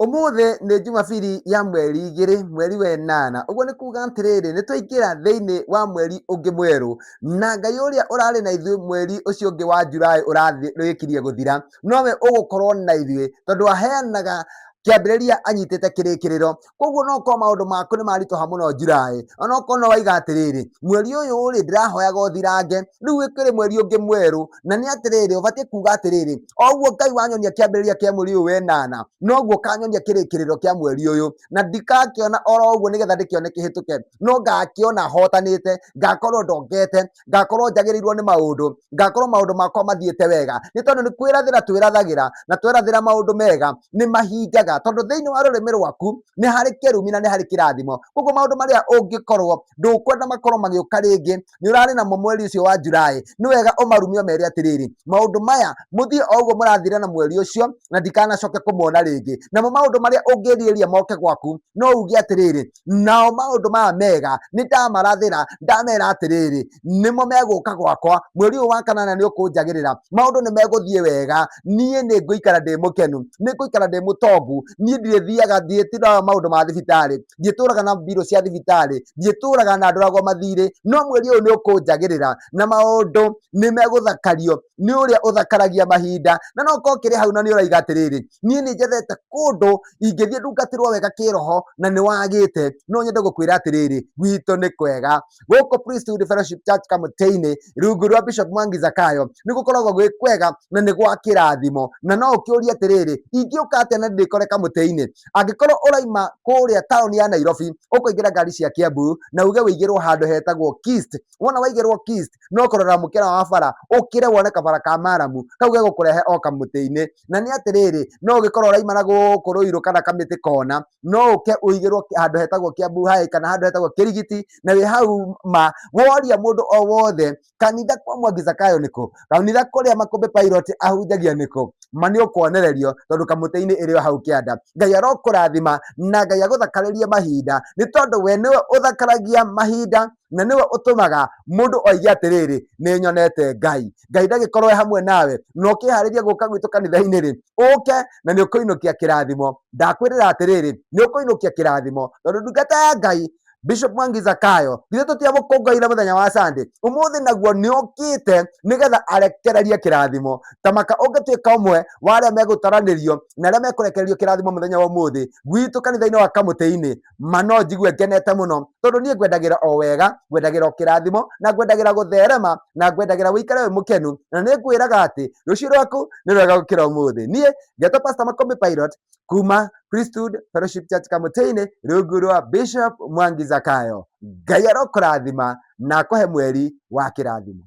Ũmũthĩ nĩ Jumabiri ya mweri 2 mweri wa 8, ũguo nĩ kuga atĩrĩrĩ, nĩ twaingĩra thĩinĩ wa mweri ũngĩ mwerũ, na Ngai ũrĩa ũrarĩ na ithuĩ mweri ũcio ũngĩ wa Julaĩ ũrarĩkirie gũthira, nowe ũgũkorwo na ithuĩ, tondũ aheanaga kĩambĩrĩria anyitĩte kĩrĩkĩrĩro. Koguo no korwo maũndũ maku nĩ maritũha mũno Julaĩ, onokorwo no waiga atĩrĩrĩ, mweri ũyũ rĩ, ndĩrahoyaga ũthirange, rĩu ĩkĩrĩ mweri ũngĩ mwerũ, na nĩ atĩrĩrĩ, ũbatiĩ kuga atĩrĩrĩ, o ũguo Ngai wanyonia kĩambĩrĩria kĩa mweri ũyũ wenana, noguo ũkanyonia kĩrĩkĩrĩro kĩa mweri ũyũ, na ndikakĩona oro ũguo nĩgetha ndĩkĩone kĩhĩtũke, no ngakĩona hotanĩte, ngakorwo ndongete, ngakorwo njagĩrĩirwo nĩ maũndũ, ngakorwo maũndũ makwa mathiĩte wega, nĩ tondũ nĩ kwĩrathĩra twĩrathagĩra, na twerathĩra maũndũ mega nĩ mahingaga, tondũ thĩinĩ wa rũrĩmĩ rwaku nĩ harĩ kĩrumi na nĩ harĩ kĩrathimo. Koguo maũndũ marĩa ũngĩkorwo ndũkwenda makorwo magĩũka rĩngĩ, nĩ ũrarĩ namo mweri ũcio wa Julaĩ, nĩ wega ũmarumie ũmere atĩrĩrĩ, maũndũ maya mũthiĩ o ũguo mũrathira na mweri ũcio na ndikanacoke kũmona rĩngĩ. Namo maũndũ marĩa ũngĩrirĩria moke gwaku, no uge atĩrĩrĩ, nao maũndũ maya mega nĩ ndamarathĩra, ndamera atĩrĩrĩ, nĩmo megũka gwakwa mweri ũyũ wa 8 nĩ ũkũnjagĩrĩra, maũndũ nĩ megũthiĩ wega, niĩ nĩ ngũikara ndĩ mũkenu, nĩ ngũikara ndĩ mũtongu, niĩ ndirĩthiaga ndiĩtiraga maũndũ ma thibitarĩ, ndiĩtũraga na mbirũ cia thibitarĩ, ndiĩtũraga na ndũragwo mathirĩ, no mweri ũyũ nĩ ũkũnjagĩrĩra na maũndũ nĩ megũthakario nĩ ũrĩa ũthakaragia mahinda. Na no ũkorwo ũkĩrĩ hau na nĩ ũraiga atĩrĩrĩ, niĩ nĩ njethete kũndũ ingĩthiĩ ndungatĩrwo wega kĩroho na nĩ wagĩte, no nyende gũkwĩra atĩrĩrĩ, gwitũ nĩ kwega. Gũkũ Priesthood Fellowship Church Kamũtĩ-inĩ rungu rwa Bishop Mwangi Zakayo nĩ gũkoragwo gwĩ kwega na nĩ gwa kĩrathimo. Na no ũkĩũrie atĩrĩrĩ, ingĩũka atĩa na ndĩkore Kamũtĩ-inĩ? Angĩkorwo ũraima kũrĩa taũni ya Nairobi, ũkũingĩra ngari cia Kiambu na uge wĩigĩrwo handũ hetagwo Kist. Wona waigĩrwo Kist, no kũrora mũkĩra wa bara, ũkĩre wone kabara ka maramu, kau gegũkũrehe o Kamũtĩ-inĩ. Na nĩ atĩrĩrĩ, no ũgĩkorwo ũraima na gũkũ Ruiru kana Kamĩtĩ kona, no ũke ũigĩrwo handũ hetagwo Kiambu High kana handũ hetagwo Kĩrigiti, na wĩ hau ma woria mũndũ o wothe kanitha kwa Mwangi Zakayo nĩkũ, kanitha kũrĩa Makũmbĩ Pilot ahunjagia nĩkũ, ma nĩ ũkuonererio tondũ Kamũtĩ-inĩ ĩrĩ o hau kĩanda. Ngai arokũrathima na Ngai agũthakarĩrie mahinda, nĩ tondũ we nĩwe ũthakaragia mahinda na nĩwe ũtũmaga mũndũ oige atĩrĩrĩ, nĩ nyonete Ngai. Ngai ndagĩkorwo e hamwe nawe na ũkĩharĩria gũka gwitũ kanitha-inĩ rĩ, ũke na nĩ ũkũinũkia kĩrathimo. Ndakwĩrĩra atĩrĩrĩ, nĩ ũkũinũkia kĩrathimo tondũ ndungata ya Ngai Bishop Mwangi Zakayo githĩ tũtiamũkũngũĩire mũthenya wa Sunday, ũmũthĩ naguo nĩ okĩte nĩgetha arekererie kĩrathimo. Tamaka ũngĩtuĩka ũmwe wa arĩa megũtaranĩrio na arĩa mekũrekererio kĩrathimo mũthenya wa ũmũthĩ gwitũ kanitha-inĩ wa Kamũtĩ-inĩ, ma no njigue ngenete mũno tondũ niĩ ngwendagĩra o wega, ngwendagĩra o kĩrathimo na ngwendagĩra gũtherema na ngwendagĩra ũikare wĩ mũkenu, na nĩ ngwĩraga atĩ rũciũ rwaku nĩ rwega gũkĩra ũmũthĩ. Niĩ ngetwo Pastor Makũmbĩ Pilot kuma Priesthood Fellowship Church Kamũtĩ-inĩ rungu rwa Bishop Mwangi Zakayo. Ngai arokũrathima na akũhe mweri wa kĩrathimo.